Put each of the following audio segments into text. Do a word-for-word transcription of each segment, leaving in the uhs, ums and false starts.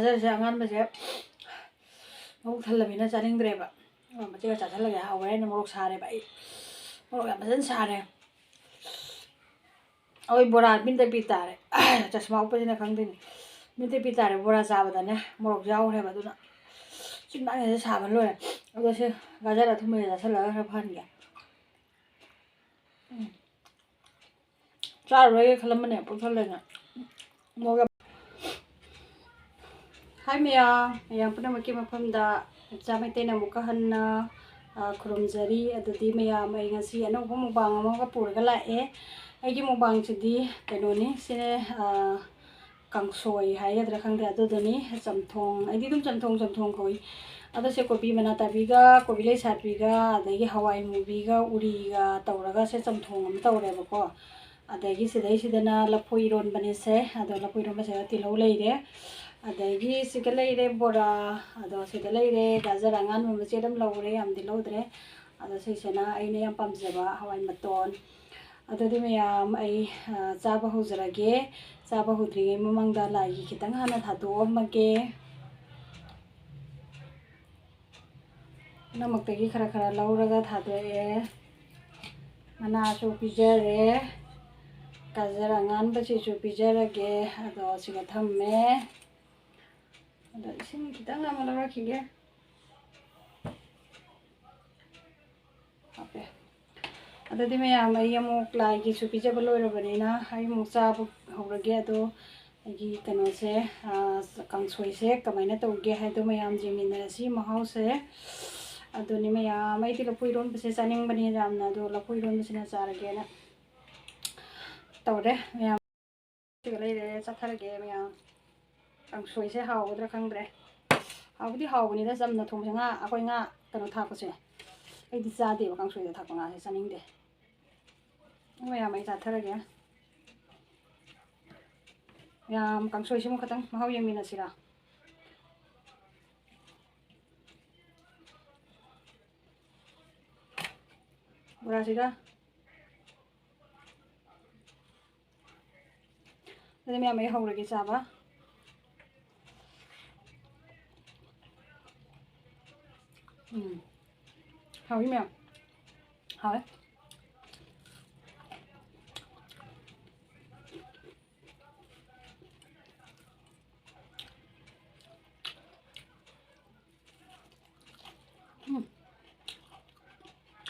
ꯒꯖꯔꯁꯦ ꯑꯉꯥꯟꯕꯁꯦ ꯃꯕꯨꯛ ꯊꯜꯂꯕꯅꯤꯅ ꯆꯥꯅꯤꯡꯗ꯭ꯔꯦꯕ꯫ ꯑꯗꯨꯅ ꯃꯆꯦꯠ ꯈꯔ ꯆꯥꯁꯤꯜꯂꯒꯦ, ꯍꯥꯎꯋꯦ ꯍꯥꯏꯅ ꯃꯣꯔꯣꯛ ꯁꯥꯔꯦꯕ ꯑꯩ꯫ ꯃꯣꯔꯣꯛ ꯌꯥꯝ ꯐꯖꯅ ꯁꯥꯔꯦ꯫ ꯑꯩꯈꯣꯏ ꯕꯣꯔꯥ ꯃꯤꯠꯇ ꯄꯤ ꯇꯥꯔꯦ꯫ ꯆꯁꯃꯥ ꯎꯞꯄꯁꯤꯅ ꯈꯪꯗꯣꯏꯅꯤ꯫ ꯃꯤꯠꯇ ꯄꯤ ꯇꯥꯔꯦ, ꯕꯣꯔꯥ ꯆꯥꯕꯗꯅꯦ ꯃꯣꯔꯣꯛ ꯌꯥꯎꯈ꯭ꯔꯦꯕ, ꯑꯗꯨꯅ ꯆꯤꯟꯕꯥꯡꯁꯤꯗ ꯁꯥꯕ ꯂꯣꯏꯔꯦ꯫ ꯑꯗꯣ ꯁꯤ ꯒꯖꯔ ꯑꯊꯨꯝꯕꯁꯦ ꯆꯥꯁꯤꯜꯂꯒ ꯈꯔ ꯐꯍꯟꯒꯦ꯫ ꯎꯝ꯫ ꯆꯥꯔꯔꯣꯏꯒꯦ ꯈꯜꯂꯝꯕꯅꯦ, ꯄꯨꯛ ꯊꯜꯂꯦꯅ꯫ ꯃꯣꯔꯣꯛ ꯌꯥꯝ ꯍꯥꯏ ꯃꯌꯥꯝ, ꯃꯌꯥꯝ ꯄꯨꯝꯅꯃꯛꯀꯤ ꯃꯐꯝꯗ ꯏꯆꯥ ꯃꯩꯇꯩꯅ ꯑꯃꯨꯛꯀ ꯍꯟꯅ, ꯑ, ꯈꯨꯔꯨꯝꯖꯔꯤ꯫ ꯑꯗꯨꯗꯤ ꯃꯌꯥꯝ, ꯑꯩ ꯉꯁꯤ ꯑꯅꯧꯕ ꯃꯨꯛꯕꯥꯡ ꯑꯃꯒ ꯄꯨꯔꯒ ꯂꯥꯛꯑꯦ꯫ ꯑꯩꯒꯤ ꯃꯨꯛꯕꯥꯡꯁꯤꯗꯤ ꯀꯩꯅꯣꯅꯤ, ꯁꯤꯅꯦ, ꯑ, ꯀꯥꯡꯁꯣꯏ ꯍꯥꯏꯒꯗ꯭ꯔꯥ ꯈꯪꯗꯦ, ꯑꯗꯨꯗꯨꯅꯤ꯫ ꯆꯝꯊꯣꯡ, ꯑꯩꯗꯤ ꯑꯗꯨꯝ ꯆꯝꯊꯣꯡ, ꯆꯝꯊꯣꯡ ꯀꯧꯏ꯫ ꯑꯗꯣ ꯁꯤ ꯀꯣꯕꯤ ꯃꯅꯥ ꯇꯥꯕꯤꯒ, ꯀꯣꯕꯤ ꯂꯩ ꯁꯥꯠꯄꯤꯒ, ꯑꯗꯒꯤ ꯍꯋꯥꯏ ꯃꯨꯕꯤꯒ, ꯎꯔꯤꯒ ꯇꯧꯔꯒ ꯁꯦ ꯆꯝꯊꯣꯡ ꯑꯃ ꯇꯧꯔꯦꯕꯀꯣ꯫ ꯑꯗꯒꯤ ꯁꯤꯗꯩꯁꯤꯗꯅ ꯂꯐꯨ ꯏꯔꯣꯟꯕꯅꯦꯁꯦ꯫ ꯑꯗꯣ ꯂꯐꯨ ꯏꯔꯣꯟꯕꯁꯤꯗ ꯇꯤꯜꯍꯧ ꯂꯩꯔꯦ꯫ ꯑꯗꯒꯤ ꯁꯤꯒ ꯂꯩꯔꯦ ꯕꯣꯔꯥ꯫ ꯑꯗꯣ ꯁꯤꯗ ꯂꯩꯔꯦ ꯒꯥꯖꯔ ꯑꯉꯥꯟꯕ ꯃꯆꯦꯠ ꯑꯃ ꯂꯧꯔꯦ, ꯌꯥꯝꯗꯤ ꯂꯧꯗ꯭ꯔꯦ꯫ ꯑꯗꯣ ꯁꯤꯁꯤꯅ ꯑꯩꯅ ꯌꯥꯝ ꯄꯥꯝꯖꯕ ꯍꯋꯥꯏ ꯃꯇꯣꯟ꯫ ꯑꯗꯨꯗꯤ ꯃꯌꯥꯝ, ꯑꯩ, ꯑ, ꯆꯥꯕ ꯍꯧꯖꯔꯒꯦ꯫ ꯆꯥꯕ ꯍꯧꯗ꯭ꯔꯤꯉꯩ ꯃꯃꯥꯡꯗ ꯂꯥꯏꯒꯤ ꯈꯤꯇꯪ ꯍꯥꯟꯅ ꯊꯥꯗꯣꯛꯑꯝꯃꯒꯦ꯫ ꯄꯨꯝꯅꯃꯛꯇꯒꯤ ꯈꯔ ꯈꯔ ꯂꯧꯔꯒ ꯊꯥꯗꯣꯛꯑꯦ꯫ ꯃꯅꯥꯁꯨ ꯄꯤꯖꯔꯦ꯫ ꯒꯥꯖꯔ ꯑꯉꯥꯟꯕꯁꯤꯁꯨ ꯄꯤꯖꯔꯒꯦ꯫ ꯑꯗꯣ ꯁꯤꯒ ꯊꯝꯃꯦ꯫ ꯑꯗꯣ ꯏꯁꯤꯡ ꯈꯤꯇꯪ ꯑꯃ ꯂꯧꯔꯛꯈꯤꯒꯦ꯫ ꯍꯥꯞꯄꯦ꯫ ꯑꯗꯨꯗꯤ ꯃꯌꯥꯝ, ꯑꯩ ꯑꯃꯨꯛ ꯂꯥꯏꯒꯤꯁꯨ ꯄꯤꯖꯕ ꯂꯣꯏꯔꯕꯅꯤꯅ ꯑꯩ ꯑꯃꯨꯛ ꯆꯥꯕ ꯍꯧꯔꯒꯦ꯫ ꯑꯗꯣ ꯑꯩꯒꯤ ꯀꯩꯅꯣꯁꯦ, ꯑ, ꯀꯥꯡꯁꯣꯏꯁꯦ ꯀꯃꯥꯏꯅ ꯇꯧꯒꯦ ꯍꯥꯏꯗꯣ ꯃꯌꯥꯝ ꯌꯦꯡꯃꯤꯟꯅꯔꯁꯤ ꯃꯍꯥꯎꯁꯦ꯫ ꯑꯗꯨꯅꯤ ꯃꯌꯥꯝ, ꯑꯩꯗꯤ ꯂꯐꯨ ꯏꯔꯣꯟꯕꯁꯦ ꯆꯥꯅꯤꯡꯕꯅꯤ ꯌꯥꯝꯅ, ꯑꯗꯣ ꯂꯐꯨ ꯏꯔꯣꯟꯕꯁꯤꯅ ꯆꯥꯔꯒꯦꯅ ꯇꯧꯔꯦ ꯃꯌꯥꯝ꯫ ꯁꯤꯒ ꯂꯩꯔꯦ, ꯆꯥꯊꯔꯒꯦ ꯃꯌꯥꯝ꯫ ꯀꯥꯡꯁꯣꯏꯁꯦ ꯍꯥꯎꯒꯗ꯭ꯔꯥ ꯈꯪꯗ꯭ꯔꯦ꯫ ꯍꯥꯎꯕꯨꯗꯤ ꯍꯥꯎꯕꯅꯤꯗ, ꯆꯝꯅ ꯊꯣꯡꯕꯁꯦ, ꯉꯥ, ꯑꯩꯈꯣꯏ ꯉꯥ ꯀꯩꯅꯣ ꯊꯥꯛꯄꯁꯦ ꯑꯩꯗꯤ ꯆꯥꯗꯦꯕ, ꯀꯥꯡꯁꯣꯏꯗ ꯊꯥꯛꯄ ꯉꯥꯁꯦ ꯆꯥꯅꯤꯡꯗꯦ꯫ ꯃꯌꯥꯝ, ꯑꯩ ꯆꯥꯊꯔꯒꯦ꯫ ꯃꯌꯥꯝ, ꯀꯥꯡꯁꯣꯏꯁꯤꯃꯨꯛ ꯈꯇꯪ ꯃꯍꯥꯎ ꯌꯦꯡꯃꯤꯟꯅꯁꯤꯔꯥ? ꯕꯣꯔꯥꯁꯤꯒ꯫ ꯑꯗꯨꯗꯤ ꯃꯌꯥꯝ, ꯑꯩ ꯍꯧꯔꯒꯦ ꯆꯥꯕ꯫ ꯎꯝ꯫ ꯍꯥꯎꯏ ꯃꯌꯥꯝ꯫ ꯍꯥꯎꯋꯦ꯫ ꯎꯝ꯫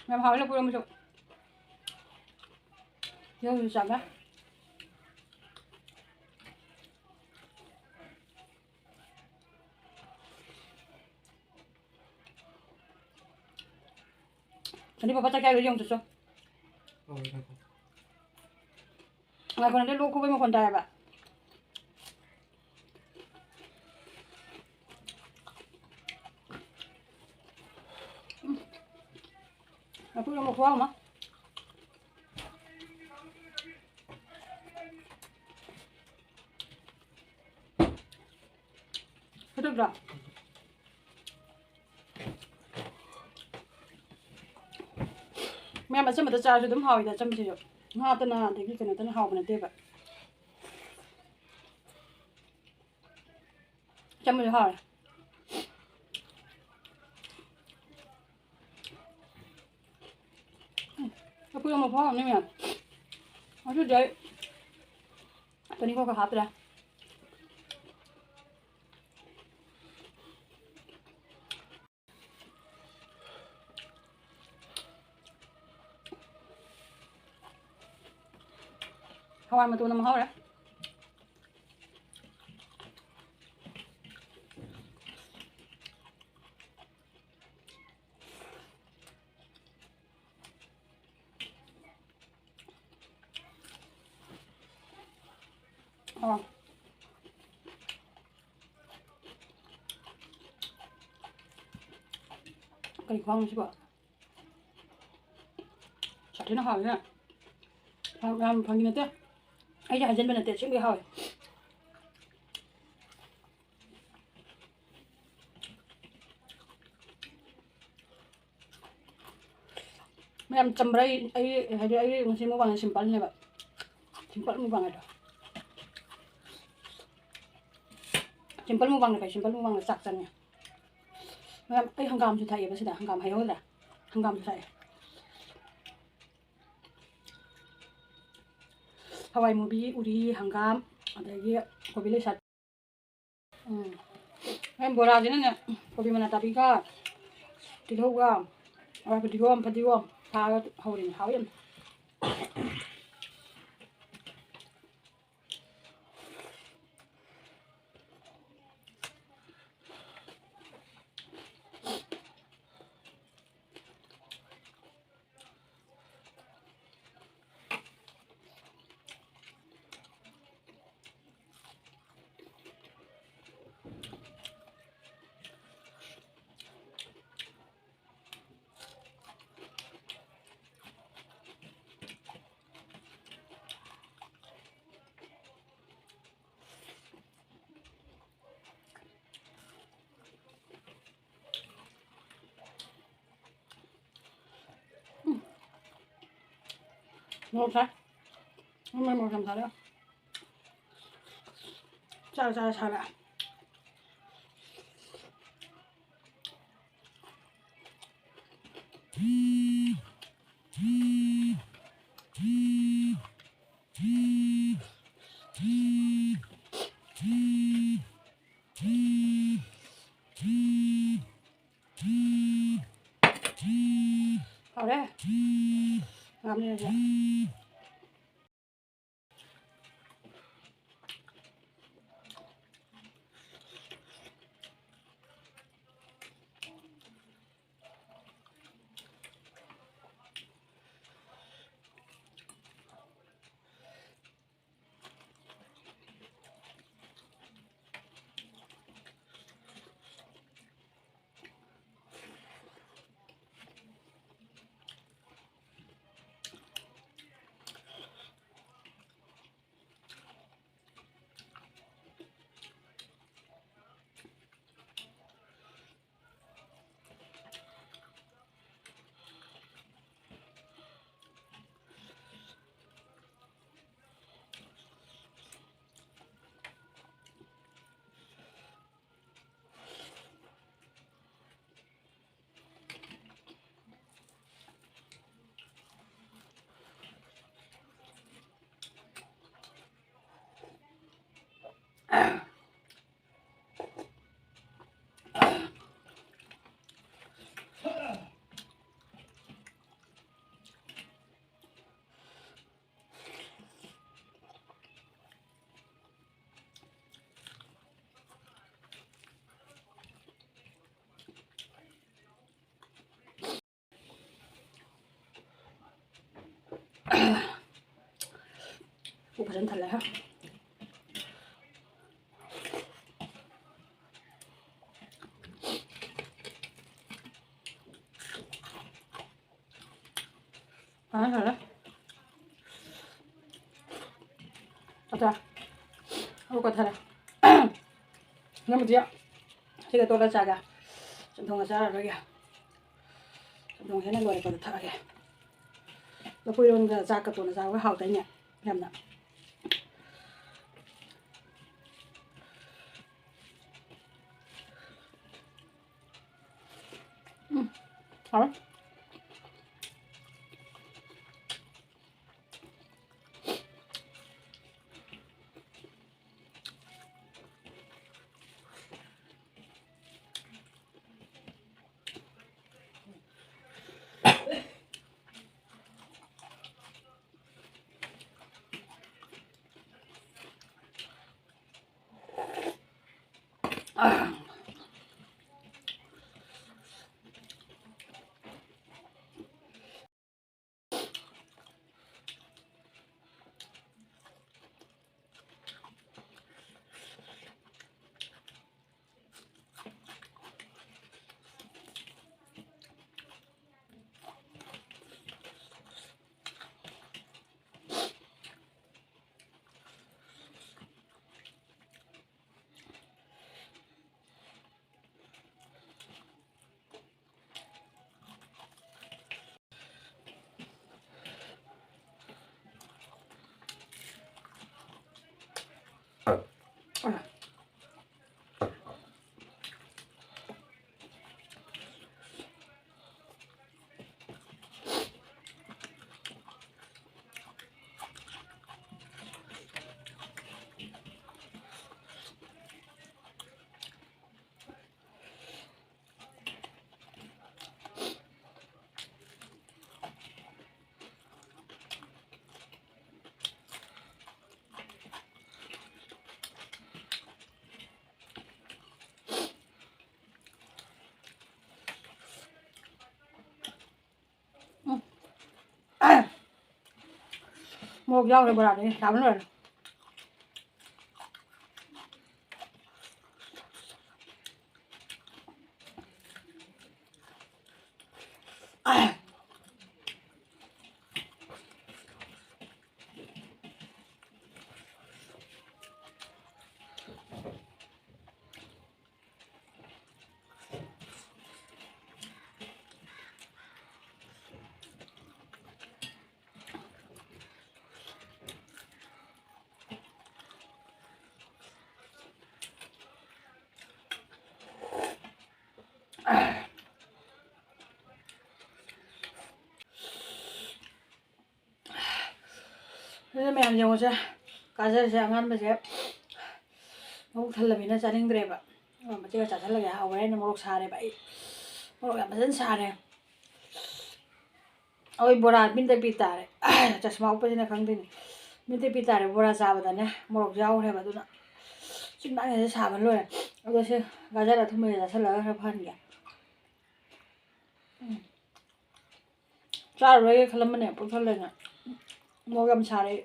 ꯌꯥꯝ ꯍꯥꯎꯋꯦ ꯂꯐꯨ ꯏꯔꯣꯝꯕꯁꯨ꯫ ꯌꯧꯁꯨ ꯆꯥꯕ꯫ ꯑꯗꯨꯗꯤ ꯄꯥꯄꯥ ꯆꯥꯛ ꯆꯥꯔꯤꯔꯣ ꯌꯦꯡꯉꯨ ꯆꯠꯁꯣ꯫ ꯍꯣꯏ, ꯉꯥꯏꯈꯣ꯫ ꯉꯥꯏꯈꯣ, ꯅꯪꯗꯤ ꯂꯣꯛ ꯈꯨꯕꯩ ꯃꯈꯣꯟ ꯇꯥꯏꯌꯦꯕ꯫ ꯎꯝ꯫ ꯂꯐꯨ ꯏꯔꯣꯝꯕ ꯈꯨꯍꯥꯎ ꯑꯃ꯫ ꯐꯠꯇꯕ꯭ꯔꯣ? ꯃꯌꯥꯝ ꯑꯆꯝꯕꯗ ꯆꯥꯔꯁꯨ ꯑꯗꯨꯝ ꯍꯥꯎꯋꯤꯗ, ꯑꯆꯝꯕꯁꯤꯁꯨ꯫ ꯉꯥꯇꯅ ꯑꯗꯒꯤ ꯀꯩꯅꯣꯇꯅ ꯍꯥꯎꯕ ꯅꯠꯇꯦꯕ꯫ ꯑꯆꯝꯕꯁꯨ ꯍꯥꯎꯋꯦ꯫ ꯎꯝ, ꯂꯐꯨ ꯏꯔꯣꯝꯕ ꯈꯨꯍꯥꯎ ꯑꯃꯅꯤ ꯃꯌꯥꯝ꯫ ꯉꯁꯤꯗꯤ ꯑꯩ ꯇꯨꯅꯤꯡꯈꯣꯛꯀ ꯍꯥꯞꯇ꯭ꯔꯦ꯫ ꯍꯋꯥꯏ ꯃꯇꯣꯟ ꯑꯃ ꯍꯧꯔꯦ꯫ ꯑꯣ꯫ ꯀꯔꯤ ꯈꯨꯍꯥꯎꯅꯣ ꯁꯤꯕꯣ? ꯁꯥꯊꯤꯅ ꯍꯥꯎꯋꯤꯅꯦ꯫ ꯌꯥꯝ, ꯌꯥꯝ ꯐꯥꯒꯤ ꯅꯠꯇꯦ꯫ ꯑꯩꯁꯦ ꯍꯥꯏꯖꯤꯟꯕ ꯅꯠꯇꯦ, ꯑꯁꯦꯡꯕꯩ ꯍꯥꯎꯋꯦ꯫ ꯃꯌꯥꯝ ꯆꯝꯕ꯭ꯔꯥ? ꯑꯩ, ꯑꯩ, ꯍꯥꯏꯗꯤ, ꯑꯩ ꯉꯁꯤ mukbang ꯁꯦ simple ꯅꯦꯕ꯫ Simple mukbang ꯍꯥꯏꯗꯣ꯫ Simple mukbang ꯅ ꯐꯩ, simple mukbang ꯅ ꯆꯥꯛ ꯆꯪꯉꯦ꯫ ꯃꯌꯥꯝ, ꯑꯩ ꯍꯪꯒꯥꯝꯁꯨ ꯊꯥꯛꯑꯦꯕ ꯁꯤꯗ, ꯍꯪꯒꯥꯝ ꯍꯩꯍꯧꯗ꯭ꯔꯥ? ꯍꯪꯒꯥꯝꯁꯨ ꯊꯥꯛꯑꯦ꯫ ꯍꯋꯥꯏ ꯃꯨꯕꯤ, ꯎꯔꯤ, ꯍꯪꯒꯥꯝ, ꯑꯗꯒꯤ ꯀꯣꯕꯤ ꯂꯩ ꯁꯥꯠ-, ꯎꯝ꯫ ꯍꯣꯔꯦꯟ ꯕꯣꯔꯥꯁꯤꯅꯅꯦ, ꯀꯣꯕꯤ ꯃꯅꯥ ꯇꯥꯕꯤꯒ, ꯇꯤꯜꯍꯧꯒ, ꯍꯋꯥꯏ ꯐꯗꯤꯒꯣꯝ, ꯐꯗꯤꯒꯣꯝ ꯊꯥꯛꯑꯒ ꯍꯧꯔꯤꯅꯦ, ꯍꯥꯎꯋꯤ ꯌꯥꯝ꯫ ꯎꯝ꯫ ꯃꯣꯔꯣꯛ ꯁꯥꯏ꯫ ꯎꯝ, ꯃꯣꯔꯣꯛ ꯌꯥꯝ ꯁꯥꯔꯦ꯫ ꯆꯥꯔ ꯆꯥꯔ ꯁꯥꯔꯦ꯫ ꯍꯥꯎꯔꯦ꯫ ꯉꯥꯃꯦꯟꯁꯦ꯫ ꯐꯖꯅ ꯊꯜꯂꯦ ꯍꯥ꯫ ꯐꯖꯅ ꯊꯜꯂꯦ꯫ ꯑꯆꯥ꯫ ꯑꯃꯨꯛ ꯀꯣꯠꯊꯔꯦ꯫ ꯅꯪꯕꯨꯗꯤ ꯁꯤꯒ ꯇꯣꯠꯂ ꯆꯥꯒꯦ꯫ ꯆꯝꯊꯣꯡꯒ ꯆꯥꯔꯔꯣꯏꯒꯦ꯫ ꯆꯝꯊꯣꯡ ꯍꯦꯟꯅ ꯂꯣꯏꯔꯛꯄꯗ ꯊꯛꯑꯒꯦ꯫ ꯂꯐꯨ ꯏꯔꯣꯟꯒ ꯆꯥꯛꯀ ꯇꯣꯠꯂ ꯆꯥꯕ ꯍꯥꯎꯗꯣꯏꯅꯦ ꯌꯥꯝꯅ꯫ ꯎꯝ, ꯍꯥꯎꯋꯦ꯫ ꯃꯣꯔꯣꯛ ꯌꯥꯎꯈ꯭ꯔꯦ ꯕꯣꯔꯥꯗꯨꯅꯦ, ꯆꯥꯕ ꯂꯣꯏꯔꯦ꯫ ꯑꯗꯨꯅ ꯃꯌꯥꯝ ꯌꯦꯡꯉꯨꯁꯦ, ꯒꯥꯖꯔꯁꯦ ꯑꯉꯥꯟꯕꯁꯦ ꯃꯕꯨꯛ ꯊꯜꯂꯃꯤꯅ ꯆꯥꯅꯤꯡꯗ꯭ꯔꯦꯕ꯫ ꯑꯗꯨꯒ ꯃꯆꯦꯠ ꯆꯥꯁꯤꯜꯂꯒꯦ, ꯍꯥꯎꯋꯦ ꯍꯥꯏꯅ ꯃꯣꯔꯣꯛ ꯁꯥꯔꯦꯕ ꯑꯩ꯫ ꯃꯣꯔꯣꯛ ꯌꯥꯝ ꯐꯖꯅ ꯁꯥꯔꯦ꯫ ꯑꯩꯈꯣꯏ ꯕꯣꯔꯥ ꯃꯤꯠꯇ ꯄꯤ ꯇꯥꯔꯦ꯫ ꯆꯁꯃꯥ ꯎꯞꯄꯁꯤꯅ ꯈꯪꯗꯣꯏꯅꯤ꯫ ꯃꯤꯠꯇ ꯄꯤ ꯇꯥꯔꯦ, ꯕꯣꯔꯥ ꯆꯥꯕꯗꯅꯦ ꯃꯣꯔꯣꯛ ꯌꯥꯎꯈ꯭ꯔꯦꯕ, ꯑꯗꯨꯅ ꯆꯤꯟꯕꯥꯟꯁꯤꯗ ꯁꯥꯕ ꯂꯣꯏꯔꯦ꯫ ꯑꯗꯣ ꯁꯤ ꯒꯥꯖꯔ ꯑꯊꯨꯝꯕꯁꯦ ꯆꯥꯁꯤꯜꯂꯒ ꯈꯔ ꯐꯍꯟꯒꯦ꯫ ꯎꯝ꯫ ꯆꯥꯔꯔꯣꯏꯒꯦ ꯈꯜꯂꯝꯕꯅꯦ, ꯄꯨꯛ ꯊꯜꯂꯦꯅ꯫ ꯃꯣꯔꯣꯛ ꯌꯥꯝ ꯁꯥꯔꯦ ꯑꯩ꯫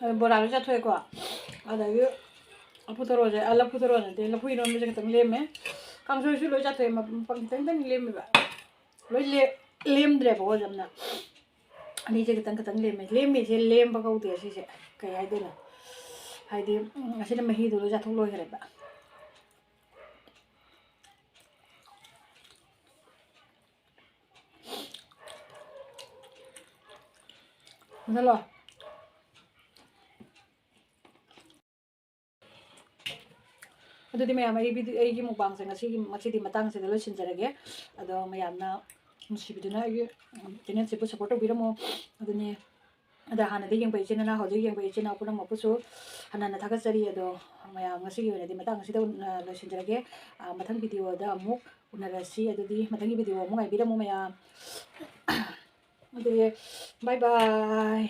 ꯑꯗꯣ ꯕꯣꯔꯥꯁꯨ ꯆꯥꯊꯣꯛꯑꯦꯀꯣ꯫ ꯑꯗꯒꯤ ꯂꯐꯨ ꯊꯔꯣꯁꯦ, ꯑ, ꯂꯐꯨ ꯊꯔꯣ ꯅꯠꯇꯦ, ꯂꯐꯨ ꯏꯔꯣꯟꯕꯁꯦ ꯈꯤꯇꯪ ꯂꯦꯝꯃꯦ꯫ ꯀꯥꯡꯁꯣꯏꯁꯨ ꯂꯣꯏ ꯆꯥꯊꯣꯛꯑꯦ, ꯃꯄꯪ ꯈꯤꯇꯪ ꯈꯤꯇꯪ ꯂꯦꯝꯃꯦꯕ꯫ ꯂꯣꯏ ꯂꯦ-, ꯂꯦꯝꯗ꯭ꯔꯦꯕꯀꯣ ꯌꯥꯝꯅ꯫ ꯑꯅꯤꯁꯦ ꯈꯤꯇꯪ ꯈꯤꯇꯪ ꯂꯦꯝꯃꯦ꯫ ꯂꯦꯝꯃꯤꯁꯦ ꯂꯦꯝꯕ ꯀꯧꯗꯦ ꯁꯤꯁꯦ꯫ ꯀꯩ ꯍꯥꯏꯗꯣꯏꯅꯣ? ꯍꯥꯏꯗꯤ, ꯎꯝ, ꯑꯁꯤꯅ ꯃꯍꯤꯗꯣ ꯂꯣꯏ ꯆꯥꯊꯣꯛ ꯂꯣꯏꯈ꯭ꯔꯦꯕ꯫ ꯃꯨꯊꯠꯂꯣ꯫ ꯑꯗꯨꯗꯤ ꯃꯌꯥꯝ, ꯑꯩ ꯚꯤꯗꯤꯑꯣ, ꯑꯩꯒꯤ ꯃꯨꯛꯕꯥꯡꯁꯦ ꯉꯁꯤꯒꯤ, ꯉꯁꯤꯗꯤ ꯃꯇꯥꯡꯁꯤꯗ ꯂꯣꯏꯁꯤꯟꯖꯔꯒꯦ꯫ ꯑꯗꯣ ꯃꯌꯥꯝꯅ ꯅꯨꯡꯁꯤꯕꯤꯗꯨꯅ ꯑꯩꯒꯤ, ꯎꯝ, ꯆꯦꯅꯦꯜꯁꯤꯕꯨ ꯁꯞꯄꯣꯔꯠ ꯇꯧꯕꯤꯔꯝꯃꯣ꯫ ꯑꯗꯨꯅꯤ, ꯑꯗ ꯍꯥꯟꯅꯗꯤ ꯌꯦꯡꯕ ꯏꯆꯤꯟ ꯏꯅꯥꯎ, ꯍꯧꯖꯤꯛ ꯌꯦꯡꯕ ꯏꯆꯤꯟ ꯏꯅꯥꯎ ꯄꯨꯝꯅꯃꯛꯄꯨꯁꯨ ꯍꯟꯅ ꯍꯟꯅ ꯊꯥꯒꯠꯆꯔꯤ꯫ ꯑꯗꯣ ꯃꯌꯥꯝ, ꯉꯁꯤꯒꯤ ꯑꯣꯏꯅꯗꯤ ꯃꯇꯥꯡ ꯑꯁꯤꯗ, ꯑ, ꯂꯣꯏꯁꯤꯟꯖꯔꯒꯦ꯫ ꯑ, ꯃꯊꯪ ꯚꯤꯗꯤꯑꯣꯗ ꯑꯃꯨꯛ ꯎꯅꯔꯁꯤ꯫ ꯑꯗꯨꯗꯤ ꯃꯊꯪꯒꯤ ꯚꯤꯗꯤꯑꯣ ꯑꯃꯨꯛ ꯉꯥꯏꯕꯤꯔꯝꯃꯨ ꯃꯌꯥꯝ꯫ ꯑꯗꯨꯗꯤ bye bye꯫